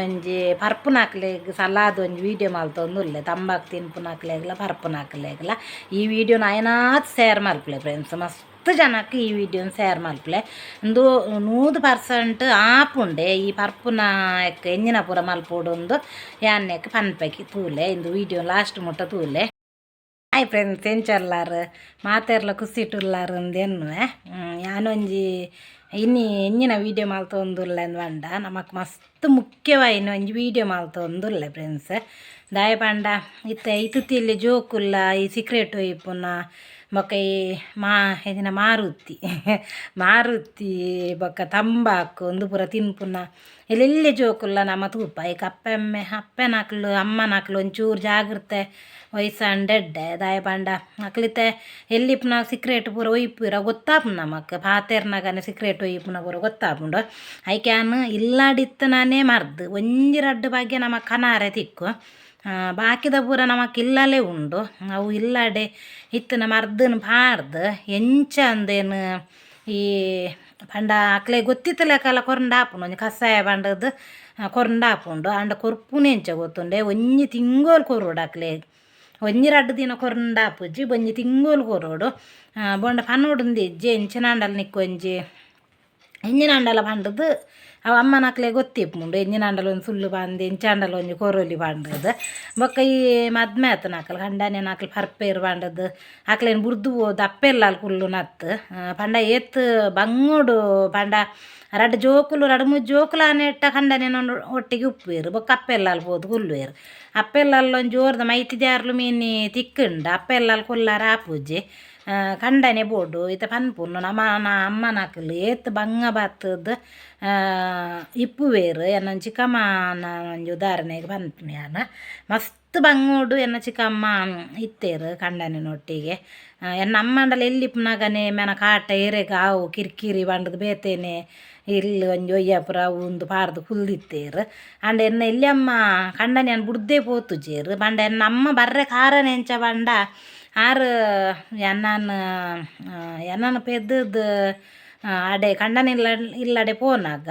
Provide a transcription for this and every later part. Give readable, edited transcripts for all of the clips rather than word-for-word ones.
ಒಂಜಿ ಪರ್ಪುನಕ್ಲೆಗ್ ಸಲಾದ್ ಒಂಜಿ ವೀಡಿಯೋ ಮಲ್ತೊಂದುಲ್ಲೆ ತಂಬಾಕು ತಿನ್ಪುನಕ್ಲೆಗ್ಲ ಪರ್ಪುನಕ್ಲೆಗ್ಲ. ಈ ವೀಡಿಯೋನ ಆಯನಾತ್ ಶೇರ್ ಮಲ್ಪುಲೆ ಫ್ರೆಂಡ್ಸ್, ಮಸ್ತ್ ಜನಕ್ಕೆ ಈ ವೀಡಿಯೋನ ಶೇರ್ ಮಲ್ಪುಲೆ. ಉಂದು 100% ಆಪುಂಡೆ. ಈ ಪರ್ಪುನ ಎಂಜಿನ ಪೂರ ಮಲ್ಪೊಡುಂದು ಯಾನ್ನೆಕ್ ಪನ್ಪೆಕಿ ತೂಲೆ. ಇಂದು ವೀಡಿಯೋ ಲಾಸ್ಟ್ ಮುಟ್ಟ ತೂಲೆ. ಹಾಯ್ ಫ್ರೆಂಡ್ಸ್, ಎಂಚಲ್ಲಾರು? ಮಾತೆರ್ಲ ಖುಷಿಟುಲ್ಲಾರು ಅಂದ್ ಎನ್ನುವೆ. ಯಾನೊಂಜಿ ಇನಿ ಎಂಜಿನ ವೀಡಿಯೋ ಮಲ್ತೊಂದುಲ್ಲೆ ಅಂದ್ ಪಂಡ, ನಮಕ್ ಮಸ್ತ್ ಮುಖ್ಯವಾಯಿನ ಒಂಜಿ ವೀಡಿಯೋ ಮಲ್ತೊಂದುಲ್ಲೆ ಫ್ರೆಂಡ್ಸ್. ದಾಯೆ ಪಂಡ ಇತ್ತೆ ಇತುತಿಲ್ಲಿ ಜೋಕುಲ್ಲ ಈ ಸಿಕ್ರೆಟ್ ಒಯ್ಪುನ ಬೊಕ್ಕ ಈ ಮಾ ಎಂಚಿನ ಮಾರುತಿ ಮಾರುತಿ ಬೊಕ್ಕ ತಂಬಾಕು ಉಂದು ಪೂರ ತಿನ್ಪುನ ಎಲ್ಲೆಲ್ಲೆ ಜೋಕುಲ್ಲ ನಮ ತೂಪ. ಐಕ್ ಅಪ್ಪೆಮ್ಮೆ ಅಪ್ಪೆನಕ್ಲು ಅಮ್ಮನಕ್ಲು ಒಂಚೂರು ಜಾಗ್ರತೆ ವಹಿಸಂಡ ಎಡ್ಡೆ. ದಾಯೆ ಪಂಡ ಅಕ್ಲಿತ್ತೆ ಎಲ್ಲಿಪ್ಪುನ ಸಿಕ್ರೇಟ್ ಪೂರ ಒಯ್ಪುರ ಗೊತ್ತಾಪುಂಡು ನಮಕ್. ಪಾತೆರ್ನಗನೆ ಸಿಕ್ರೇಟ್ ಒಯ್ಪುನ ಪೂರ ಗೊತ್ತಾಪುಂಡು. ಐಕ್ ಯಾನ್ ಇಲ್ಲಾಡಿತ್ತನಾನೇ ಮರ್ದ್ ಒಂಜಿ ರಡ್ಡ್ ಬಗ್ಗೆ ನಮಕ್ ಕನಾರೆ ತಿಕ್ಕು, ಬಾಕಿದ ಪೂರ ನಮಕ್ ಇಲ್ಲಲೇ ಉಂಡು. ಅವು ಇಲ್ಲಾಡೆ ಇತ್ತಿನ ಮರ್ದನ್ ಪಾಡ್ದ್ ಎಂಚ ಅಂದೇನು ಈ ಪಂಡ ಅಕ್ಲೆ ಗೊತ್ತಿತ್ತಲೆಕಲ ಕೊರಂಡ ಆಪುಂಡು. ಒಂಜಿ ಕಷಾಯ ಪಂಡದು ಕೊರಂಡ ಆಪುಂಡು. ಆಂಡ ಕೊರ್ಪುನೆ ಎಂಚ ಗೊತ್ತುಂಡೆ? ಒಂಜಿ ತಿಂಗೊಲು ಕೊರೊಡು ಅಕ್ಲೆ. ಒಂಜಿ ರಡ್ಡ್ ದಿನ ಕೊರಂಡ ಆಪುಜಿ, ಒಂಜಿ ತಿಂಗೊಲು ಕೊರೊಡು. ಬೊಂಡ ಪನೊಡುಂದು ಇಜ್ಜಿ. ಎಂಚಿನಾಂಡಲ ನಿಕ್ಕೊಂಜಿ ಎಂಚಿನಾಂಡಲ ಪಂಡದು ಅವು ಅಮ್ಮನಕ್ಲೆ ಗೊತ್ತಿಪ್ಪುಂಡು. ಎಂಚಿನಾಂಡಲ ಒಂಜಿ ಸುಳ್ಳು ಪಂದ್ ಎಂಚಾಂಡಲ ಒಂಜಿ ಕೊರೊಲಿ ಪಂಡದು. ಬೊಕ್ಕ ಈ ಮದ್ಮೆ ಆತನಕಲ್ ಕಂಡನಿನಕ್ಲು ಪರ್ಪೇರು ಪಂಡದು ಅಕ್ಲೆನ್ ಬುಡ್ದು ಪೋದು ಅಪ್ಪೆಲ್ಲಾಲ್ ಕುಲ್ಲುನತ್ತು. ಪಂಡ ಏತ್ ಬಂಗೋಡು ಪಂಡ ರಡ್ಡ್ ಜೋಕುಲು ರಡ್ಡ್ ಮೂಜಿ ಜೋಕುಲು ಆನೆಟ್ಟ ಕಂಡನಿನ ಒಟ್ಟಿಗೆ ಉಪ್ಪುವೆರು. ಬೊಕ್ಕ ಅಪ್ಪೆಲ್ಲಾಲ್ ಪೋದು ಕುಲ್ಲುವೆರು. ಅಪ್ಪೆಲ್ಲಾಲ್ ಒಂಜಿ ಜೋರ್ದ ಮೈತಿದ್ಯಾರ್ಲು ಮೀನಿ ತಿಕ್ಕುಂಡ ಅಪ್ಪೆಲ್ಲಾಲ್ ಕುಲ್ಲಾರ ಆಪುಜಿ, ಕಂಡನೆ ಬೋಡು. ಇತ್ತೆ ಪನ್ಪುನು ನಮ ಅಮ್ಮನಕುಲು ಏತ್ ಬಂಗ ಬತ್ತದ್ ಇಪ್ಪುವೆರು. ಎನ್ನ ಚಿಕ್ಕಮ್ಮನ ಒಂಜಿ ಉದಾಹರಣೆಗೆ ಪನ್ಪುನು ಯಾನ್. ಮಸ್ತ್ ಬಂಗೋಡು ಎನ್ನ ಚಿಕ್ಕಮ್ಮ ಇತ್ತೆರ್ ಕಂಡನಿನೊಟ್ಟಿಗೆ. ಎನ್ನ ಅಮ್ಮಂಡಲ ಎಲ್ಲಿಪ್ಪುನಗನೆ ಮೆನ ಕಾಟ ಏರೆಗ್ ಆವು ಕಿರಿಕಿರಿ ಪಂಡ್ದ್ ಬೇತೆನೆ ಇಲ್ಲ್ ಒಂಜಿ ಒಯ್ಯಪುರ ಉಂದು ಪಾಡ್ದ್ ಕುಲ್ದಿತ್ತೆರ್. ಆಂಡ ಎನ್ನ ಎಲ್ಯಮ್ಮ ಕಂಡನಿಯನ್ ಬುಡ್ದೇ ಪೋತುಜೆರ್. ಪಂಡ ಎನ್ನ ಅಮ್ಮ ಬರ್ರೆ ಕಾರಣ ಎಂಚ ಪಂಡ, ಆರ್ ಎನ್ನನ್ ಎನ್ನನ್ ಪೆದ್ದ್ ಅಡೆ ಕಂಡನಿ ಇಲ್ಲ ಇಲ್ಲಡೆ ಪೋನಗ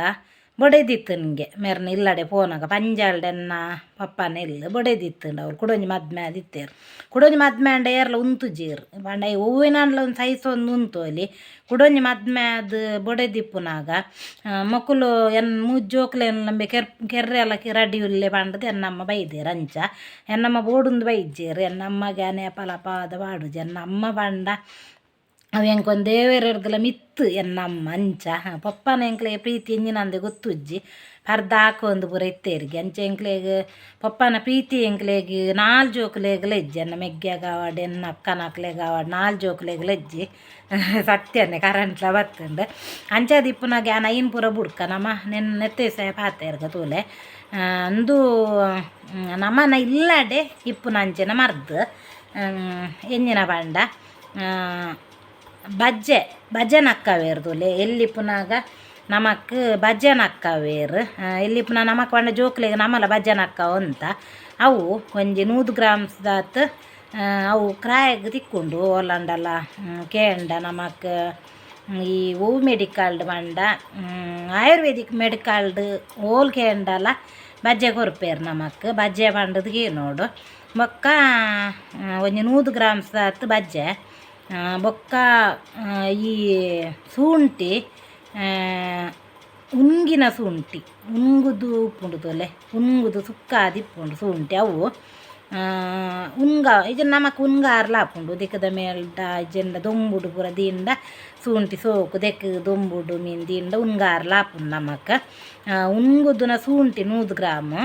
ಬೊಡೆದಿತ್ತುನ್ಗೆ. ಮೆರ್ನ ಇಲ್ಲಡೆ ಪೋನಗ ಪಂಜಾಲ್ಡ್ ಎನ್ನ ಪಪ್ಪನ ಇಲ್ಲ್ ಬೊಡೆದಿತ್ತುಂಡು. ಅವ್ರು ಕುಡೊಂಜಿ ಮದ್ಮೆ ಆದಿತ್ತೆರ್. ಕುಡೊಂಜಿ ಮದ್ಮೆ ಆಂಡ ಏರ್ಲ ಉಂತುಜೆರ್. ಪಂಡ ಒವ್ವೇನಾಂಡಲ ಒಂದು ಸಹಿಸೊಂದು ಉಂತೊಲಿ. ಕುಡೊಂಜಿ ಮದ್ಮೆ ಆದ್ ಬೊಡೆದಿಪ್ಪುನಗ ಮೊಕುಲು ಎನ್ನ ಮೂಜಿ ಜೋಕುಲೆನ್ ನಂಬೆ ಕೆರ್ ಕೆರ್ರೆಲ ರೆಡಿ ಉಲ್ಲೆ ಪಂಡ್ದ್ ಎನ್ನಮ್ಮ ಬೈದೆರ್. ಅಂಚ ಎನ್ನಮ್ಮ ಬೋಡುಂದು ಬೈಜೆರ್. ಎನ್ನಮ್ಮಗೆ ಏಪಲ ಅಪವಾದ ಪಾಡುಜಿ. ಎನ್ನ ಅಮ್ಮ ಪಂಡ ಅವು ಎಂಕೊಂದು ದೇವೆರೆರ್ದಲ ಮಿತ್ತ್ ಎನ್ನಮ್ಮ ಅಂಚ. ಪಪ್ಪನ ಎಂಕ್ಲೆಗ್ ಪ್ರೀತಿ ಎಂಚಿನಂದೆ ಗೊತ್ತುಜ್ಜಿ, ಪರ್ದ ಹಾಕೊಂದು ಪೂರ ಇತ್ತೆರ್ಗೆ. ಅಂಚ ಎಂಕ್ಲೆಗ್ ಪಪ್ಪನ ಪ್ರೀತಿ ಎಂಕ್ಲೆಗ್ ನಾಲ್ ಜೋಕುಲೆಗ್ಲ ಇಜ್ಜಿ. ಎನ್ನ ಮೆಗ್ಯಗ್ ಆವಡ್ ಎನ್ನ ಅಕ್ಕನಕ್ಲೆಗ್ ಆವಡ್ ನಾಲ್ ಜೋಕುಲೆಗ್ಲ ಇಜ್ಜಿ. ಸತ್ಯನೆ ಕರೆಂಟ್ಲ ಬತ್ತುಂಡು. ಅಂಚಾದ್ ಇಪ್ಪುನಗ ಯಾನ್ ಐನ್ ಪೂರ ಬುಡ್ಕ ನಮ ನೆನ್ ನೆತ್ತೇಸೆ ಪಾತೆರ್ಗ ತೂಲೆ. ಅಂದು ನಮನ ಇಲ್ಲಡೆ ಇಪ್ಪುನ ಅಂಚಿನ ಮರ್ದ್ ಎಂಜಿನ ಪಂಡ ಬಜ್ಜೆ ಬಜ್ಜೆ ನಕ್ಕವೇರು ತೂಲೆ. ಎಲ್ಲಿಪ್ಪುನಗ ನಮಕ್ ಬಜ್ಜೆ ನಕ್ಕವೇರು. ಎಲ್ಲಿಪ್ಪುನ ನಮಕ್ ಪಂಡ ಜೋಕ್ಲೆಗ್ ನಮಲ ಬಜ್ಜೆ ನಕ್ಕವು ಅಂತ. ಅವು ಒಂಜಿ 100 ಗ್ರಾಮ್ಸ್ದಾತ್ ಅವು ಕ್ರಾಯಗ್ ತಿಕ್ಕುಂಡು. ಓಲಾಂಡಲ ಕೇಂಡ ನಮಕ್ ಈ ಒವು ಮೆಡಿಕಲ್ಡ್ ಪಂಡ ಆಯುರ್ವೇದಿಕ್ ಮೆಡಿಕಲ್ಡ್ ಓಲ್ ಕೇಂಡಲ ಬಜ್ಜೆ ಕೊರ್ಪೇರು ನಮಕ್. ಬಜ್ಜೆ ಪಂಡದು ಕೇನೋಡು. ಬೊಕ್ಕ ಒಂಜಿ 100 ಗ್ರಾಮ್ಸ್ದಾತ್ ಬಜ್ಜೆ, ಬೊಕ್ಕ ಈ ಶುಂಠಿ, ಉಂಗಿನ ಶುಂಠಿ, ಉಂಗುದು ಉಪ್ಪುಂಡು ತೂಲೆ, ಉಂಗುದು ಸುಕ್ಕಾದಿಪ್ಪುಂಡು ಶುಂಠಿ. ಅವು ಉಂಗ ಇಜ್ಜ ನಮಕ್ ಉಂಗಾರ್ಲ ಆಪುಂಡು. ದಿಕ್ಕದ ಮೇಲ್ಡ ಇಜ್ಜಂಡ ದೊಂಬುಡು ಪೂರ ದೀಂಡ ಶುಂಠಿ ಸೋಕು ದೆಕ್ ದೊಂಬುಡು ಮೀನ್ ದೀಂಡ ಉಂಗಾರ್ಲ ಆಪುಂಡು ನಮಕ್. ಉಂಗುದುನ ಶುಂಠಿ 100 ಗ್ರಾಮ್.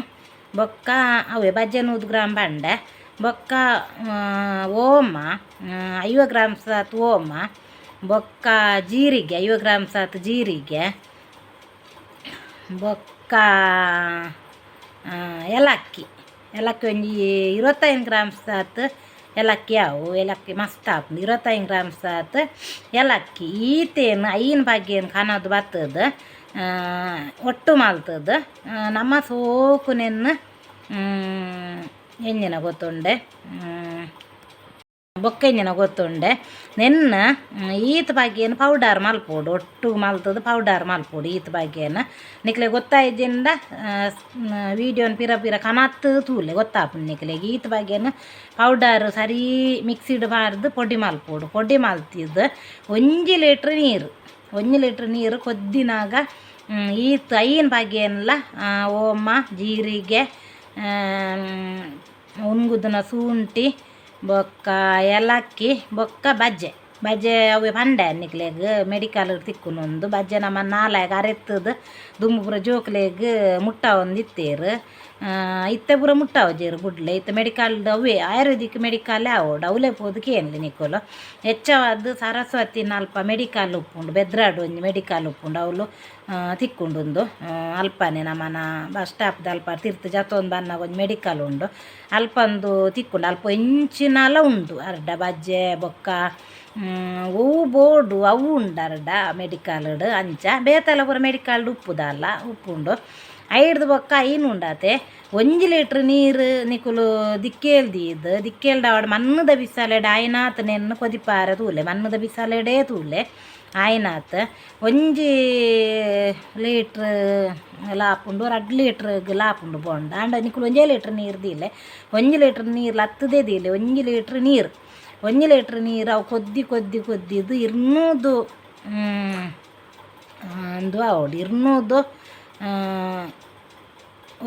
ಬೊಕ್ಕ ಅವೇ ಬಜ್ಜೆ 100 ಗ್ರಾಮ್ ಪಂಡೆ. ಬೊಕ್ಕ ಓಮ 50 ಗ್ರಾಮ್ಸ್ ಆತು ಓಮ. ಬೊಕ್ಕ ಜೀರಿಗೆ 50 ಗ್ರಾಮ್ಸ್ ಆತು ಜೀರಿಗೆ. ಬೊಕ್ಕ ಏಲಕ್ಕಿ, ಏಲಕ್ಕಿ ಒಂಜಿ 25 ಗ್ರಾಮ್ಸ್ ಆತು ಏಲಕ್ಕಿ. ಅವು ಏಲಕ್ಕಿ ಮಸ್ತ್ ಆಪುಂಡು. 25 ಗ್ರಾಮ್ಸ್ ಆತು ಏಲಕ್ಕಿ. ಈತೇನು ಐನ್ ಬಗ್ಗೆನ್ ಕನದು ಬತ್ತದ ಒಟ್ಟು ಮಲ್ತದ ನಮ್ಮ ಸೋಕುನೆನ್ ಎಂಜಿನ ಗೊತ್ತುಂಡೆ. ಬೊಕ್ಕೆಂಜಿನ ಗೊತ್ತುಂಡೆ ನೆನ್ನ ಈತ್ ಬಗ್ಗೆನ ಪೌಡರ್ ಮಲ್ಪೊಡು ಒಟ್ಟು ಮಲ್ತದ ಪೌಡರ್ ಮಲ್ಪೊಡು ಈತ್ ಬಗ್ಗೆನ ನಿಕ್ಲೆ ಗೊತ್ತಾಯ್ಜಿಂದ ವೀಡಿಯೋನ್ ಪಿರ ಪಿರ ಕನತ್ ತೂಲೆ ಗೊತ್ತಾಪುಂಡು ನಿಕ್ಲೆಗ್ ಈತ್ ಬಗ್ಗೆನ ಪೌಡರ್ ಸರಿ ಮಿಕ್ಸಿಡ್ ಪಾಡ್ದು ಪೊಡಿ ಮಲ್ಪೊಡು ಪೊಡಿ ಮಲ್ತಿದ್ದು ಒಂಜಿ ಲೀಟ್ರ್ ನೀರು ಒಂಜಿ ಲೀಟ್ರ್ ನೀರು ಕೊದ್ದಿನಾಗ ಈತ್ ಐನ್ ಬಗ್ಗೆನ್ಲ ಓಮ ಜೀರಿಗೆ ಉನ್ಗುದನ ಶುಂಠಿ ಬೊಕ್ಕ ಏಲಕ್ಕಿ ಬೊಕ್ಕ ಬಜ್ಜೆ ಬಜ್ಜೆ ಅವೆ ಪಂಡೆ ನಿಕ್ಲೆಗ್ ಮೆಡಿಕಲ್ ತಿಕ್ಕುನೊಂದು ಬಜ್ಜೆ ನಮ್ಮ ನಾಲಾಯಗ್ ಅರೆತ್ತದು ದುಂಬು ಪೂರ ಜೋಕ್ಲೆಗ್ ಮುಟ್ಟಾವೊಂದಿತ್ತೆರ್ ಇತ್ತೆ ಪೂರ ಮುಟ್ಟಾವುಜೆರ್ ಬುಡ್ಲೆ ಇತ್ತೆ ಮೆಡಿಕಲ್ಡ್ ಅವೇ ಆಯುರ್ವೇದಿಕ್ ಮೆಡಿಕಲ್ ಆವೊಡು ಅವ್ಲೆ ಪೋದು ಕೇನ್ಲೆ ನಿಕುಲು ಹೆಚ್ಚವಾದ್ ಸರಸ್ವತಿ ಅಲ್ಪ ಮೆಡಿಕಲ್ ಉಪ್ಪುಂಡು ಬೆದ್ರಾಡ್ ಒಂಜಿ ಮೆಡಿಕಲ್ ಉಪ್ಪುಂಡು ಅವ್ಲು ತಿಕ್ಕುಂಡುಂದು ಅಲ್ಪನೆ ನಮನ ಬಸ್ ಸ್ಟಾಪ್ದ ಅಲ್ಪ ತಿರ್ತು ಜತ್ತೊಂದು ಬನ್ನಗ ಒಂಜಿ ಮೆಡಿಕಲ್ ಉಂಡು ಅಲ್ಪೊಂದು ತಿಕ್ಕುಂಡು ಅಲ್ಪ ಎಂಚಿನಲ ಉಂಡು ಅರ್ಡ ಬಜ್ಜೆ ಬೊಕ್ಕ ಒವು ಬೋಡು ಅವು ಉಂಡು ಅರ್ಡ ಮೆಡಿಕಲ್ಡ್ ಅಂಚ ಬೇತೆಲ ಪೂರ ಮೆಡಿಕಲ್ಡ್ ಉಪ್ಪುದಲ್ಲ ಉಪ್ಪುಂಡು ಐಡ್ದ್ ಬೊಕ್ಕ ಐನ್ ಉಂಡಾತೆ ಒಂಜಿ ಲೀಟ್ರ್ ನೀರು ನಿಕುಲು ದಿಕ್ಕೇಲ್ ದೀದ್ ದಿಕ್ಕೇಲ್ಡ್ ಮಣ್ಣುದ ಬಿಸಲೆಡ್ ಆಯ್ನಾತ್ ನೆನ್ನು ಕೊದಿಪಾರೆ ತೂಲೆ ಮಣ್ಣುದ ಬಿಸಲೆಡೇ ತೂಲೆ ಆಯ್ನಾತ್ ಒಂಜಿ ಲೀಟ್ರ್ ಲಾಪುಂಡು ರಡ್ಡ್ ಲೀಟ್ರ್ಗ್ ಲಾಪುಂಡು ಬೋಂಡ ಆಂಡ ನಿಕುಲು ಒಂಜೇ ಲೀಟ್ರ್ ನೀರು ದೀಲೆ ಒಂಜಿ ಲೀಟ್ರ್ ನೀರು ಲತ್ತದೇ ದೀಲೆ ಒಂಜಿ ಲೀಟ್ರ್ ನೀರು ಒಂಜಿ ಲೀಟ್ರ್ ನೀರು ಅವು ಕೊದ್ದಿ ಕೊದ್ದಿ ಕೊದ್ದಿದ್ದು ಇರ್ನೂದು ಅಂದು ಆವೊಡು ಇರ್ನೂದು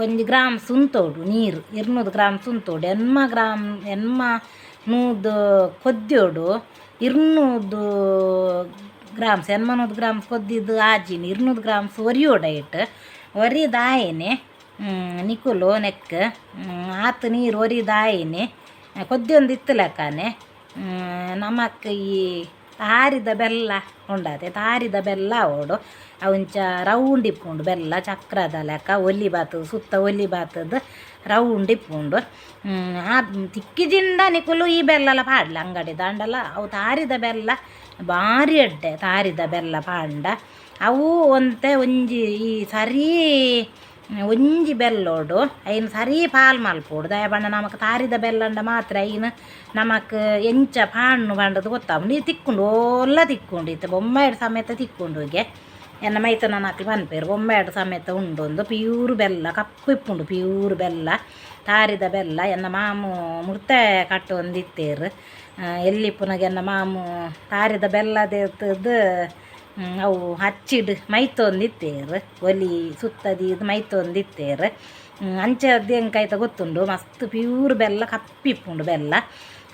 ಒಂಜಿ ಗ್ರಾಮ್ ಸುಂತೋಡು ನೀರು ಇರ್ನೂದು ಗ್ರಾಮ್ ಸುಂತೋಡು ಎನ್ಮ ಗ್ರಾಮ್ ಎನ್ಮ ನೂದು ಕೊದ್ಯೋಡು ಇರ್ನೂದು ಗ್ರಾಮ್ಸ್ ಎನ್ಮ ನೂದು ಗ್ರಾಮ್ಸ್ ಕೊದ್ದಿದ್ದು ಆಜಿನಿ ಇರ್ನೂದು ಗ್ರಾಮ್ಸ್ ಒರಿಯೋಡು ಐಟ್ ಒರಿದಾಯಿನಿ ನಿಕುಲು ನೆಕ್ ಆತ್ ನೀರು ಒರಿದಾಯಿನಿ ಕೊದ್ದಿಯೊಂದು ಇತ್ತು ಲೆಕ್ಕನೆ ನಮಕ್ ಈ ತಾರಿದ ಬೆಲ್ಲ ಉಂಡಾತೆ ತಾರಿದ ಬೆಲ್ಲ ಆವೊಡು ಅವಂಚ ರೌಂಡ್ ಇಪ್ಪುಂಡು ಬೆಲ್ಲ ಚಕ್ರದ ಲೆಕ್ಕ ಒಲಿ ಬಾತದ ಸುತ್ತ ಒಲಿ ಬಾತದ ರೌಂಡ್ ಇಪ್ಪುಂಡು ಆ ತಿಕ್ಕಿಜಿಂಡ ನಿಕುಲು ಈ ಬೆಲ್ಲಲ ಪಾಡ್ಲೆ ಅಂಗಡಿ ದಾಂಡಲ ಅವು ತಾರಿದ ಬೆಲ್ಲ ಬಾರಿ ಎಡ್ಡೆ ತಾರಿದ ಬೆಲ್ಲ ಪಾಂಡ ಅವು ಒಂತೆ ಒಂಜಿ ಈ ಸರಿ ಒಂಜಿ ಬೆಲ್ಲೋಡು ಐನ್ ಸರಿ ಪಾಲ್ ಮಲ್ಪೊಡು ದಾಯೆ ಪಂಡ ನಮಕ್ ತಾರಿದ ಬೆಲ್ಲಂಡ ಮಾತ್ರ ಐನ್ ನಮಕ್ ಎಂಚ ಪಾಣ್ಣು ಪಂಡದು ಗೊತ್ತಾಪುಂಡು ಈ ತಿಕ್ಕುಂಡು ಓಲ್ಲ ತಿಕ್ಕುಂಡು ಇತ್ತೆ ಬೊಮ್ಮಾಯಿಡ್ ಸಮೇತ ತಿಕ್ಕುಂಡು ಗೆ ಎನ್ನ ಮೈತುನನಕ್ಲು ಪನ್ಪೆರ್ ಬೊಮ್ಮಾಯಿಡ್ ಸಮೇತ ಉಂಡು ಪ್ಯೂರ್ ಬೆಲ್ಲ ಕಪ್ಪು ಇಪ್ಪುಂಡು ಪ್ಯೂರ್ ಬೆಲ್ಲ ತಾರಿದ ಬೆಲ್ಲ ಎನ್ನ ಮಾಮು ಮುರ್ತೆ ಕಟ್ಟೊಂದಿತ್ತೆರ್ ಎಲ್ಲಿಪ್ಪುನಗ ಎನ್ನ ಮಾಮು ತಾರಿದ ಬೆಲ್ಲ ದೇತದು ಅವು ಹಚ್ಚಿಡ್ ಮೈತೊಂದಿತ್ತೆರ್ ಒಲಿ ಸುತ್ತ ದೀದ್ ಮೈತೊಂದಿತ್ತೆರ್ ಅಂಚ ಎಂಕ್ ಐತ ಗೊತ್ತುಂಡು ಮಸ್ತ್ ಪ್ಯೂರ್ ಬೆಲ್ಲ ಕಪ್ಪಿಪ್ಪುಂಡು ಬೆಲ್ಲ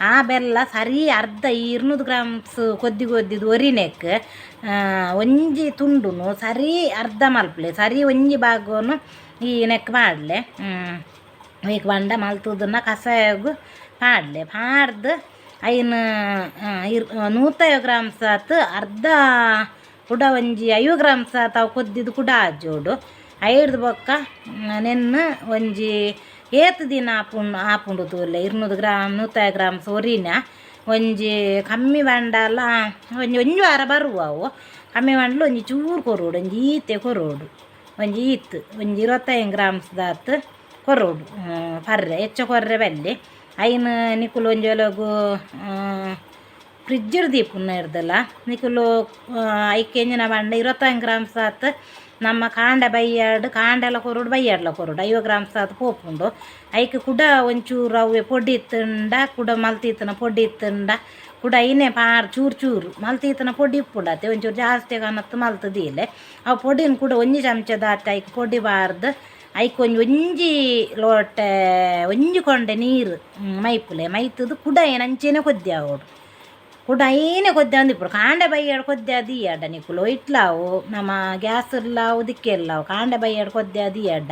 ಆ ಬೆಲ್ಲ ಸರಿ ಅರ್ಧ ಈ ಇರ್ನೂದು ಗ್ರಾಮ್ಸ್ ಕೊದ್ದಿ ಕೊದ್ದಿದ್ದು ಒರಿನೆಕ್ ಒಂಜಿ ತುಂಡುನು ಸರಿ ಅರ್ಧ ಮಲ್ಪುಲೆ ಸರಿ ಒಂಜಿ ಭಾಗನು ಈ ನೆಕ್ ಪಾಡ್ಲೆ ಐಕ್ ಪಂಡ ಮಲ್ತುದನ್ನ ಕಷಾಯಗ್ ಪಾಡ್ಲೆ ಪಾಡ್ದು ಐನ್ ಇರ್ ನೂತೈವ ಗ್ರಾಮ್ಸ್ ಆತ್ ಅರ್ಧ ಕುಡ ಒಂಜಿ ಐವ ಗ್ರಾಮ್ಸ್ ಆತ್ ಅವು ಕೊದ್ದಿದ್ದು ಕುಡ ಆಜೋಡು ಐಡ್ದ್ ಬೊಕ್ಕ ನೆನ್ನ್ ಒಂಜಿ ಏತ್ ದಿನ ಆಪುಂಡು ಆಪುಂಡು ತೂಲೆ ಇರ್ನೂದು ಗ್ರಾಮ್ ನೂತೈವ ಗ್ರಾಮ್ಸ್ ಒರಿನ ಒಂಜಿ ಕಮ್ಮಿ ಪಂಡಲ ಒಂಜಿ ಒಂಜಿ ವಾರ ಬರುವ ಅವು ಕಮ್ಮಿ ಪಂಡಲ ಒಂಜಿ ಚೂರು ಕೊರೊಡು ಒಂಜಿ ಈತೆ ಕೊರೊಡು ಒಂಜಿ ಈತ್ ಒಂಜಿ ಇರುವತ್ತೈನ್ ಗ್ರಾಮ್ಸ್ದಾತ್ ಕೊರೊಡು ಪರ್ರೆ ಹೆಚ್ಚ ಕೊರ್ರೆ ಬಲ್ಲಿ ಐನ್ ನಿಕುಲು ಒಂಜಿ ಒಲಗು ಫ್ರಿಜ್ಡ್ ದೀಪುನ ನಿಕುಲು ಐಕ್ ಎಂಚಿನ ಪಂಡ ಇರುವತ್ತೈನ್ ಗ್ರಾಮ್ಸ್ ಆತ್ ನಮ್ಮ ಕಾಂಡೆ ಬಯ್ಯಾಡ್ ಕಾಂಡೆಲ ಕೊರೊಡು ಬಯ್ಯಾಡ್ಲ ಕೊರೊಡು ಐವ ಗ್ರಾಮ್ಸ್ ಆತ್ ಪೋಪುಂಡು ಐಕ್ ಕುಡ ಒಂಚೂರು ಅವೆ ಪೊಡಿ ಇತ್ತುಂಡ ಕುಡ ಮಲ್ತಿತ್ತಿನ ಪೊಡಿ ಇತ್ತುಂಡ ಕುಡ ಐನೆ ಪಾರ್ ಚೂರು ಚೂರು ಮಲ್ತಿತ್ತಿನ ಪೊಡಿ ಇಪ್ಪುಂಡು ಅತ್ತೆ ಒಂಚೂರು ಜಾಸ್ತಿ ಕನತ್ ಮಲ್ತ್ ದೀಲೆ ಅವು ಪೊಡಿನ್ ಕುಡ ಒಂಜಿ ಚಮಚದಾತ್ ಐಕ್ ಪೊಡಿ ಪಾರ್ದ್ ಐಕ್ ಒಂಜಿ ಒಂಜಿ ಲೋಟೆ ಒಂಜಿ ಕೊಂಡೆ ನೀರು ಮೈಪುಲೆ ಮೈತುದು ಕುಡ ಐನ್ ಅಂಚೆನೆ ಕೊದ್ದಿ ಆವೊಡು ಕುಡ ಐನೆ ಕೊದ್ದೆ ಇಪ್ಪುಡು ಕಾಂಡೆ ಬಯ್ಯಾಡ್ ಕೊದ್ದೆ ದೀಯಡ ನಿಕುಲು ಇಟ್ಲಾವು ನಮ್ಮ ಗ್ಯಾಸ್ ಇಲ್ಲಾವು ದಿಕ್ಕೆಲ್ಲಾವು ಕಾಂಡೆ ಬಯ್ಯಾಡ್ ಕೊದ್ದೆ ದೀಯಡ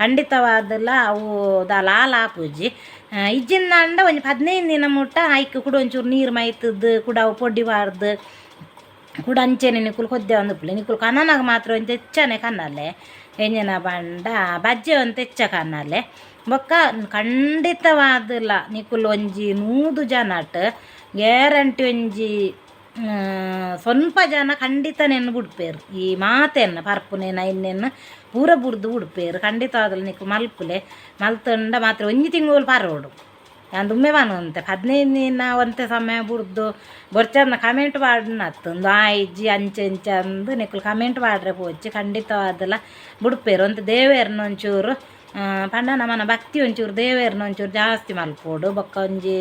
ಖಂಡಿತವಾದಲ ಅವು ದಾಲ ಆಲ್ ಆಪುಜಿ ಇಜ್ಜಿಂದಾಂಡ ಒಂಜಿ 15 ದಿನ ಮುಟ್ಟ ಐಕ್ ಕುಡ ಒಂಚೂರು ನೀರು ಮೈತದ್ದು ಕುಡ ಅವು ಪೊಡಿ ಪಾಡ್ದು ಕುಡ ಅಂಚೆನೆ ನಿಕುಲು ಕೊದ್ದೆ ಉಪ್ಪುಲೆ ನಿಕುಲು ಕನನಾಗ ಮಾತ್ರ ಒಂಜಿ ಹೆಚ್ಚನೆ ಕನ್ನಲೆ ಎಂಜಿನ ಪಂಡ ಬಜ್ಜೆ ಒಂತೆ ಹೆಚ್ಚ ಕನ್ನಲೆ ಬೊಕ್ಕ ಖಂಡಿತವಾದಲ ನಿಕುಲು ಒಂಜಿ 100 ಜನಟ್ ಗ್ಯಾರಂಟಿ ಒಂಜಿ ಸ್ವಲ್ಪ ಜನ ಖಂಡಿತ ನೆನ್ ಬುಡ್ಪೇರು ಈ ಮಾತೆನ್ನ ಪರ್ಪುನೇನ ಐನೆನ್ ಪೂರ ಬುಡ್ದು ಬುಡ್ಪೇರು ಖಂಡಿತವಾದಲ ನಿಕು ಮಲ್ಪುಲೆ ಮಲ್ತುಂಡ ಮಾತ್ರ ಒಂಜಿ ತಿಂಗಳು ಪರೋಡು ಯಾನ್ ದುಮ್ಮೆ ಪನೊಂತೆ 15 ದಿನ ಒಂತೆ ಸಮಯ ಬುಡ್ದು ಬೊರ್ಚಂದ ಕಮೆಂಟ್ ಪಾಡ್ನತ್ತು ಉಂದು ಆಯಿಜ್ಜಿ ಅಂಚೆ ಇಂಚ ಅಂದು ನಿಕುಲು ಕಮೆಂಟ್ ಪಾಡ್ರೆ ಪೋಚಿ ಖಂಡಿತವಾದಲ ಬುಡ್ಪೇರು. ಒಂತೆ ದೇವೆರ್ನ ಒಂಚೂರು ಪಂಡ ನಮನ ಭಕ್ತಿ ಒಂಚೂರು ದೇವೆರ್ನ ಒಂಚೂರು ಜಾಸ್ತಿ ಮಲ್ಪೊಡು. ಬೊಕ್ಕ ಒಂಜಿ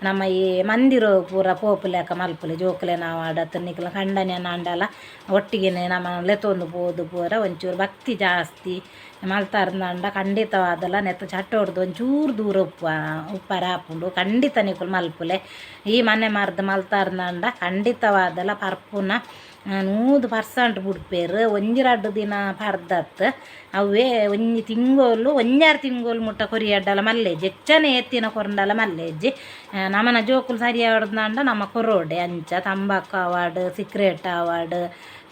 ನಮ್ಮ ಈ ಮಂದಿರ ಪೂರ ಪೋಪುಲೆಕ ಮಲ್ಪುಲೆ ಜೋಕುಲೆನ ಆವಡ್ ನಿಕುಲು ಕಂಡನಿಯನ ಆಂಡಲ ಒಟ್ಟಿಗೆನೆ ನಮ ಲೆತ್ತೊಂದು ಪೋದು ಪೂರ ಒಂಚೂರು ಭಕ್ತಿ ಜಾಸ್ತಿ ಮಲ್ತಾರ್ಂದಾಂಡ ಖಂಡಿತವಾದಲ ನೆತ್ತ ಚಟ್ಟೊಡ್ದು ಒಂಚೂರು ದೂರ ಉಪ್ಪರ ಆಪುಂಡು. ಖಂಡಿತ ನಿಕುಲು ಮಲ್ಪುಲೆ. ಈ ಮನೆ ಮರ್ದ್ ಮಲ್ತಾರ್ಂದಾಂಡ ಖಂಡಿತವಾದಲ ಪರ್ಪುನ 100% ಬುಡ್ಪೇರು. ಒಂಜಿ ರಡ್ಡ್ ದಿನ ಪರ್ದತ್ ಅವೇ ಒಂಜಿ ತಿಂಗೊಲು ಒಂಜಾರು ತಿಂಗೊಲು ಮುಟ್ಟ ಕೊರಿಯಡ್ಡಲ ಮಲ್ಲೆಜ್ಜಿ, ಎಚ್ಚನೆ ಎತ್ತಿನ ಕೊರಂಡಲ ಮಲ್ಲೆಜ್ಜಿ. ನಮನ ಜೋಕುಲು ಸರಿಯಾಡ್ದಾಂಡ ನಮ ಕೊರೋಡೆ. ಅಂಚ ತಂಬಾಕು ಆವಡ್, ಸಿಕ್ರೇಟ್ ಆವಡ್,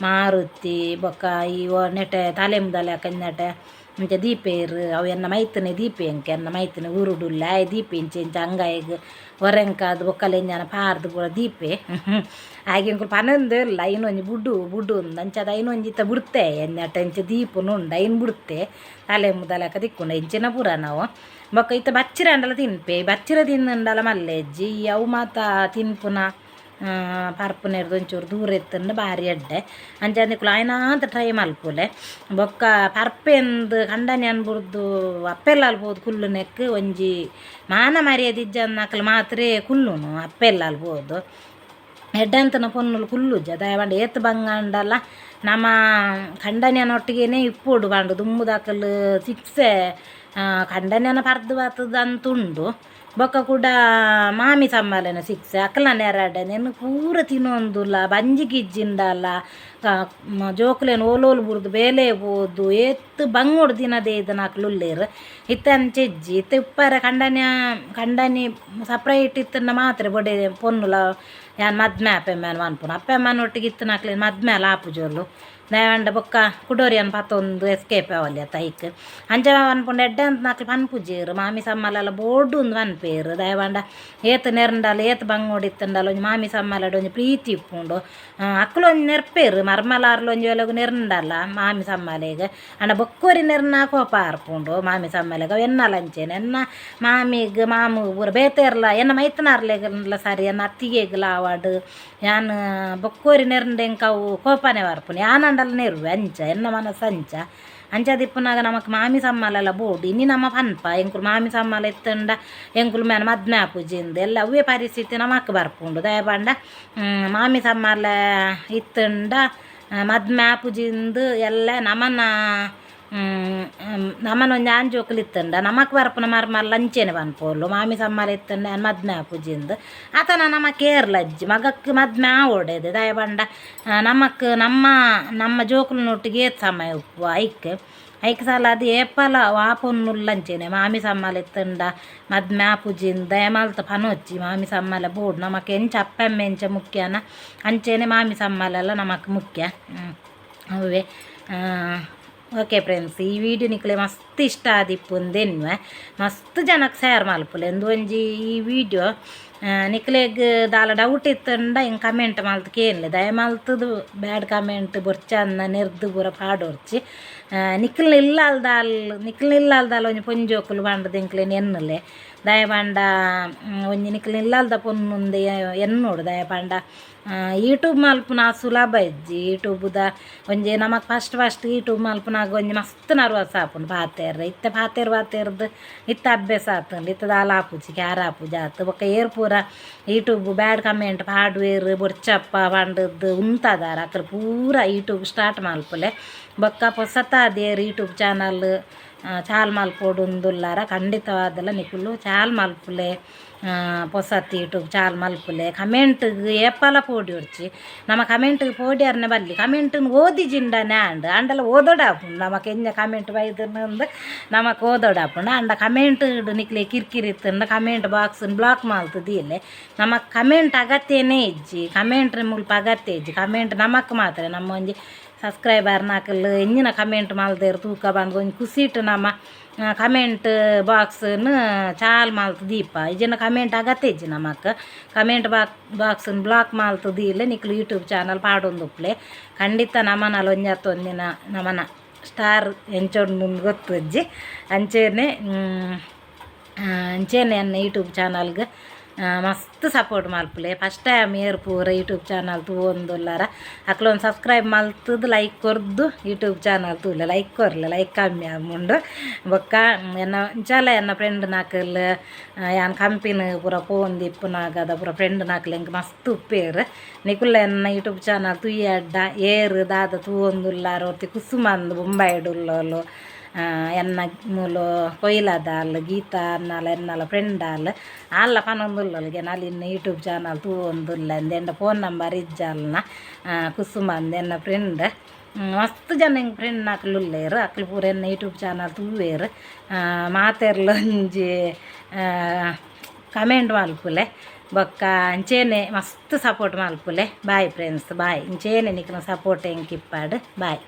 ಮಾರುತಿ ಬೊಕ್ಕ ಈ ನೆಟೆ ತಲೆಂಬುದಲೆಕ ನೆಟೆ ಇಂಚ ದೀಪೇರು ಅವು ಎನ್ನ ಮೈತನೆ ದೀಪೆ, ಎಂಕ ಎನ್ನ ಮೈತನೆ ಉರುಡುಲ್ಲ ಆಯ್ ದೀಪೆ ಇಂಚ ಇಂಚ ಅಂಗಾಯಿಗ್ ಒರೆಂಕಾದ್ ಬೊಕ್ಕಲ ಎಂಜಾನ ಪಾರ್ದು ಪೂರ ದೀಪೆ. ಆಯ್ಗೆ ಎಂಕುಲು ಪನೊಂದು ಇಲ್ಲ ಐನ್ ಒಂಜಿ ಬುಡು ಬುಡು ಅಂದ್ ಅಂಚಾದ್ ಐನ್ ಒಂಜಿ ಇತ್ತ ಬುಡ್ತೆ ಎನ್ನಟ ಇಂಚ ದೀಪುನು ಉಂಡು ಐನ್ ಬುಡ್ತೆ ತಲೆಂಬುದಲೆಕ ತಿಕ್ಕುಂಡು ಇಂಚಿನ ಪೂರ ನಾವು. ಬೊಕ್ಕ ಇತ್ತ ಬಚ್ಚಿರ ಆಂಡಲ ತಿನ್ಪೆ, ಬಚ್ಚಿರ ತಿಂದುಂಡಲ ಮಲ್ಲೆಜ್ಜಿ. ಅವು ಮಾತ ತಿನ್ಪುನ ಪರ್ಪುನೆರ್ದ್ ಒಂಚೂರು ದೂರ ಇತ್ತುಂಡ ಬಾರಿ ಎಡ್ಡೆ. ಅಂಚ ನಿಕುಲು ಆಯ್ನಾತ್ ಟ್ರೈ ಮಲ್ಪುಲೆ. ಬೊಕ್ಕ ಪರ್ಪೆಂದು ಕಂಡನ್ಯನ್ ಬುಡ್ದು ಅಪ್ಪೆಲ್ಲಾಲ್ ಪೋದು ಕುಲ್ಲುನೆಕ್ ಒಂಜಿ ಮಾನ ಮರ್ಯಾದೆ ಇಜ್ಜಂದಿನಕುಲು ಮಾತ್ರ ಕುಲ್ಲುನು ಅಪ್ಪೆಲ್ಲಾಲ್ ಪೋದು. ಎಡ್ಡೆಂತನ ಪೊನ್ನುಲು ಕುಲ್ಲುಜ ದಾಯೆ ಪಂಡ ಏತ್ ಬಂಗಾಂಡಲ ನಮ ಕಂಡನ್ಯನೊಟ್ಟಿಗೆನೇ ಇಪ್ಪೊಡು ಪಂಡ ದುಂಬುದಕುಲು ಸಿಕ್ಸೆ ಕಂಡನ್ಯನ ಪರ್ದು ಬತ್ತದ ಅಂತುಂಡು. ಬೊಕ್ಕ ಕೂಡ ಮಾಮಿ ಸಮ್ಮಲೆನ ಸಿಕ್ಸೆ ಅಕಲ್ನ ನೆರಡೆ ನೆನ್ ಪೂರ ತಿನ್ನೊಂದುಲ್ಲ ಬಂಜಿಗ್ ಇಜ್ಜಿಂಡಲ ಜೋಕುಲೆನ್ ಓಲೋಲು ಬುಡ್ದು ಬೇಲೆ ಪೋದು ಏತ್ ಬಂಗೋಡು ದಿನದೇ ಇದನ್ನ ಉಲ್ಲೇರ್. ಇತ್ತೆ ಅಂಚ ಇಜ್ಜಿ, ಇತ್ತೆ ಉಪ್ಪರೆ ಕಂಡನ್ಯ ಕಂಡನಿ ಸಪ್ರೇಟ್ ಇತ್ತಂಡ ಮಾತ್ರ ಬೊಡೆ ಪೊನ್ನುಲ ಯಾನ್ ಮದ್ಮೆ ಅಪ್ಪೆಮ್ಮನ ಪನ್ಪುನು. ಅಪ್ಪೆಮ್ಮನೊಟ್ಟಿಗೆ ಇತ್ತಿನಕ್ಲೆನ್ ಮದ್ಮೆ ಅಲ ಆಪುಜೋಲು ದಾಯೆ ಬೊಕ್ಕ ಕುಡೊರಿಯನ್ ಪತ್ತೊಂದು ಎಸ್ಕೇಪ್ ಆವೊಲಿ ಅತ್ತ ಐಕ್. ಅಂಚ ಪನ್ಪುಂಡ ಎಡ್ಡೆ ಅಂತನಕ್ಲು ಪನ್ಪುಜೆರ್ ಮಾಮಿ ಸಮ್ಮಲೆಲ ಬೋಡು ಅಂದ್ ಪನ್ಪೆರ್. ದಾಯೆ ಪಂಡ ಏತ್ ನೆರ್ಂಡಲ ಏತ್ ಬಂಗೋಡು ಇತ್ತುಂಡಲ ಒಂಜಿ ಮಾಮಿ ಸಮ್ಮಲೆಡ್ ಒಂಜಿ ಪ್ರೀತಿ ಇಪ್ಪುಂಡು. ಅಕುಲು ಒಂಜಿ ನೆರ್ಪೆರ್ ಮರ್ಮಲಾರ್ಲು ಒಂಜಿ ವೇಳೆಗ್ ನೆರ್ಂಡಲ ಮಾಮಿ ಸಮ್ಮಲೆಗ್, ಆಂಡ ಬೊಕ್ಕೊರಿ ನೆರ್ನ ಕೋಪ ಆರ್ಪುಂಡು ಮಾಮಿ ಸಮ್ಮಲೆಗ್. ಅವು ಎನ್ನಲ ಅಂಚೆನೆ ಎನ್ನ ಮಾಮಿಗ್ ಮಾಮುಗ್ ಪೂರ ಬೇತೆರ್ಲ ಎನ್ನ ಮೈತನಾರ್ಲೆಗ್ಲ ಸರಿ ಎನ್ನ ಅತ್ತಿಗೆಗ್ಲ ಆವಡ್ ಯಾನ್ ಬೊಕ್ಕೊರಿ ನೆರ್ಂಡ ಎಂಕ್ ಅವು ಕೋಪನೆ ಬರ್ಪುಂಡು. ಯಾನಾಂಡಲ ನೆರುವೆ ಅಂಚ ಎನ್ನ ಮನಸ್ಸು ಅಂಚ. ಅಂಚಾದಿಪ್ಪುನಗ ನಮಕ್ ಮಾಮಿ ಸಮ್ಮಲೆಲ ಬೋಡು. ಇನಿ ನಮ ಪನ್ಪ ಎಂಕುಲು ಮಾಮಿ ಸಮ್ಮಲೆ ಇತ್ತುಂಡ ಎಂಕುಲು ಮೇನ ಮದ್ಮೆ ಆಪುಜಿಂದ್ ಎಲ್ಲ ಅವೇ ಪರಿಸ್ಥಿತಿ ನಮಕ್ ಬರ್ಪುಂಡು. ದಾಯೆ ಪಂಡ ಮಾಮಿ ಸಮ್ಮಲೆ ಇತ್ತುಂಡ ಮದ್ಮೆ ಆಪುಜಿಂದ್ ಎಲ್ಲ ನಮನ ನಮನ ಒಂಜಿ ಆಣ್ ಜೋಕುಲು ಇತ್ತುಂಡ ನಮಕ್ ಬರ್ಪುನ ಮರ್ಮಲ್ ಅಂಚೆನೆ ಪನ್ಪೊಲು ಮಾಮಿ ಸಮ್ಮಲೆ ಇತ್ತುಂಡ ಯಾನ್ ಮದ್ಮೆ ಆಪುಜಿಂದ್. ಆತನ ನಮಕ್ ಏರ್ಲ ಇಜ್ಜಿ ಮಗಕ್ ಮದ್ಮೆ ಆವೊಡೆದ್. ದಾಯೆ ಪಂಡ ನಮಕ್ ನಮ್ಮ ನಮ್ಮ ಜೋಕುಲ್ನೊಟ್ಟಿಗೆ ಏತ್ ಸಮಯ ಉಪ್ಪು ಐಕ್ ಐಕ್ ಸಲಾದ್ ಏಪಲ ವಾ ಪೊನ್ನುಲ್ಲ ಅಂಚೆನೆ ಮಾಮಿ ಸಮ್ಮಲೆ ಇತ್ತುಂಡ ಮದ್ಮೆ ಆಪುಜಿಂದ್ ದಯಮಲ್ತ್ ಪನೊಚ್ಚಿ ಮಾಮಿ ಸಮ್ಮಲೆ ಬೋಡು. ನಮಕ್ ಎಂಚ ಅಪ್ಪೆಮ್ಮೆ ಎಂಚ ಮುಖ್ಯನ ಅಂಚೆನೆ ಮಾಮಿ ಸಮ್ಮಲೆಲ ನಮಕ್ ಮುಖ್ಯ ಅವೇ. ಓಕೆ ಫ್ರೆಂಡ್ಸ್, ಈ ವಿಡಿಯೋ ನಿಕ್ಲೆ ಮಸ್ತ್ ಇಷ್ಟ ಆದಿಪ್ಪುಂದೆನ್ನುವೆ. ಮಸ್ತ್ ಜನಕ್ಕೆ ಶೇರ್ ಮಲ್ಪುಲೆ ಉಂದು ಒಂಜಿ ಈ ವಿಡಿಯೋ. ನಿಕ್ಲೆಗ್ ದಾಲ ಡೌಟ್ ಇತ್ತುಂಡ ಇಂಕ್ ಕಮೆಂಟ್ ಮಲ್ತ್ ಕೇನ್ಲೆ. ದಯಮಲ್ತುದು ಬ್ಯಾಡ್ ಕಮೆಂಟ್ ಬೊರ್ಚಂದ ನೆರ್ದು ಪೂರ ಪಾಡೊರ್ಚಿ. ನಿಕ್ಲ್ನ ಇಲ್ಲಾಲ್ದಾಲ್ ನಿಕ್ಲ್ನ ಇಲ್ಲಾಲ್ದಾಲ್ ಒಂಜಿ ಪೊಂಜೋಕುಲು ಪಂಡ್ದ್ ಎಂಕ್ಲೆನ್ ಎನ್ನುಲೆ. ದಾಯೆ ಪಂಡ ಒಂಜಿ ನಿಕ್ಲ್ನ ಇಲ್ಲಾಲ್ದ ಪೊನ್ನುಂದು ಎನ್ನೋಡು. ದಾಯೆ ಪಂಡ ಯೂಟ್ಯೂಬ್ ಮಲ್ಪುನ ಸುಲಭ ಇಜ್ಜಿ. ಯೂಟ್ಯೂಬುದ ಒಂಜಿ ನಮಕ್ first first YouTube ಮಲ್ಪುನಾಗ ಒಂಜಿ ಮಸ್ತ್ ನರ್ವಸ್ ಆಪುಂಡು ಪಾತೆರ್ರೆ. ಇತ್ತೆ ಪಾತೆರ್ ಪಾತೆರ್ದ್ ಇತ್ತೆ ಅಭ್ಯಾಸ ಆತುಂಡು. ಇತ್ತೆ ದಾಲ ಆಪುಜಿ ಕ್ಯಾರ ಆಪುಜಿ ಆತು. ಬೊಕ್ಕ ಏರ್ ಪೂರ YouTube bad comment ಪಾಡುವೆರ್ ಬೊರ್ಚಪ್ಪ ಪಂಡುದು ಉಂತದಾರ ಅಕುಲು ಪೂರ ಯೂಟ್ಯೂಬ್ ಸ್ಟಾರ್ಟ್ ಮಲ್ಪುಲೆ. ಬೊಕ್ಕ ಪೊಸತಾದ್ ಏರ್ ಯೂಟ್ಯೂಬ್ ಚಾನಲ್ ಚಾಲ್ ಮಲ್ಪೊಡುಂದುಲ್ಲಾರ ಖಂಡಿತವಾದಲ ನಿಕುಲು ಚಾಲ್ ಮಲ್ಪುಲೆ. ಪೊಸತ್ ಯೂಟ್ಯೂಬ್ ಚಾಲ್ ಮಲ್ಪುಲೆ. ಕಮೆಂಟ್ಗ್ ಏಪಲ ಪೋಡ್ಯೊರ್ಚಿ ನಮ ಕಮೆಂಟ್ಗ್ ಪೋಡ್ಯರ್ನೆ ಬಲ್ಲಿ ಕಮೆಂಟ್ನ್ ಓದಿಜಿಂಡನೆ ಆಂಡ್ ಆಂಡಲ ಓದೊಡಾಪುಂಡು ನಮಕ್ ಎಂಜ ಕಮೆಂಟ್ ಬೈದುಂಡು ನಮಕ್ ಓದೊಡಾಪುಂಡು. ಆಂಡ ಕಮೆಂಟ್ ನಿಕ್ಲೆ ಕಿರ್ಕಿರಿ ಇತ್ತುಂಡ ಕಮೆಂಟ್ ಬಾಕ್ಸ್ನ್ ಬ್ಲಾಕ್ ಮಲ್ತ್ ದೀಲೆ. ನಮಕ್ ಕಮೆಂಟ್ ಅಗತ್ಯನೇ ಇಜ್ಜಿ, ಕಮೆಂಟ್ ಮುಲ್ಪ ಅಗತ್ಯ ಇಜ್ಜಿ. ಕಮೆಂಟ್ ನಮಕ್ ಮಾತ್ರ ನಮ್ಮ ಒಂಜಿ ಸಬ್ಸ್ಕ್ರೈಬರ್ನಕುಲು ಎಂಚಿನ ಕಮೆಂಟ್ ಮಲ್ದೆರ್ ತೂಕ ಪಂದ್ ಒಂಜಿ ಖುಷಿಟ್ ನಮ ಕಮೆಂಟ್ ಬಾಕ್ಸ್ನ್ ಚಾಲ್ ಮಲ್ತ್ ದೀಪ. ಇಜ್ಜಿಂಡ ಕಮೆಂಟ್ ಅಗತ್ಯ ಇಜ್ಜಿ ನಮಕ್. ಕಮೆಂಟ್ ಬಾಕ್ಸ್ನ್ ಬ್ಲಾಕ್ ಮಲ್ತ್ ದೀಲೆ ನಿಕ್ಲು ಯೂಟ್ಯೂಬ್ ಚಾನಲ್ ಪಾಡೊಂದುಪ್ಪುಲೆ. ಖಂಡಿತ ನಮನಲ ಒಂಜಿ ಒಂದಿನ ನಮನ ಸ್ಟಾರ್ ಎಂಚ ಉಂಡು ಗೊತ್ತಿಜ್ಜಿ ಅಂಚೆನೆ. ಅಂಚೆನೆ ಎನ್ನ ಯೂಟ್ಯೂಬ್ ಚಾನಲ್ಗ್ ಮಸ್ತ್ ಸಪೋರ್ಟ್ ಮಲ್ಪುಲೆ. ಫಸ್ಟ್ ಟೈಮ್ ಏರ್ ಪೂರ ಯೂಟ್ಯೂಬ್ ಚಾನಲ್ ತೂವೊಂದುಲ್ಲಾರ ಅಕ್ಲೊಂದು ಸಬ್ಸ್ಕ್ರೈಬ್ ಮಲ್ತದು ಲೈಕ್ ಕೊರ್ದು ಯೂಟ್ಯೂಬ್ ಚಾನಲ್ ತೂಲೆ. ಲೈಕ್ ಕೊರ್ಲೆ, ಲೈಕ್ ಕಮ್ಮಿ ಆಪುಂಡು. ಬೊಕ್ಕ ಎನ್ನ ಇಂಚಾಲ ಎನ್ನ ಫ್ರೆಂಡ್ ನಾಕಲ್, ಯಾನ್ ಕಂಪಿನ ಪೂರ ಪೋವೊಂದು ಇಪ್ಪುನಾಗದ ಪೂರ ಫ್ರೆಂಡ್ ನಾಕಲ್ ಎಂಕ್ ಮಸ್ತ್ ಉಪ್ಪೇರು. ನಿಕುಲ್ಲ ಎನ್ನ ಯೂಟ್ಯೂಬ್ ಚಾನಲ್ ತೂಯಡ್ಡ ಏರ್ ದಾದ ತೂವೊಂದುಲ್ಲಾರ, ಒರ್ತಿ ಕುಸುಮಂದು ಬೊಂಬಾಯಿಡ್ ಉಲ್ಲೋಲು, ಎನ್ನ ಮೂಲು ಕೊಯ್ಲದಾಲ್ ಗೀತಾ ಅನ್ನಲ ಎನ್ನಲ ಫ್ರೆಂಡ್ ಆಲ್. ಆಲ್ಲ ಪನೊಂದುಲ್ಲೊಲ್ಗೆ ನಲಿನ್ ಯೂಟ್ಯೂಬ್ ಚಾನಲ್ ತೂವೊಂದುಲ್ಲ ಎಂಡ ಫೋನ್ ನಂಬರ್ ಇಜ್ಜಾಲ್ನ. ಕುಸುಮ ಅಂದ್ ಎನ್ನ ಫ್ರೆಂಡ್. ಮಸ್ತ್ ಜನ ಎಂಕ್ ಫ್ರೆಂಡ್ ಅಕ್ಲು ಉಲ್ಲೇರು. ಅಕ್ಲು ಪೂರ ಎನ್ನ ಯೂಟ್ಯೂಬ್ ಚಾನಲ್ ತೂವೇರು. ಮಾತೆರ್ಲ ಒಂಜಿ ಕಮೆಂಟ್ ಮಲ್ಪುಲೆ. ಬೊಕ್ಕ ಅಂಚೆನೆ ಮಸ್ತ್ ಸಪೋರ್ಟ್ ಮಲ್ಪುಲೆ. Bye friends, bye. ಇಂಚೆನೆ ನಿಕ್ನ ಸಪೋರ್ಟ್ ಎಂಕ್ ಇಪ್ಪಡ್. ಬಾಯ್.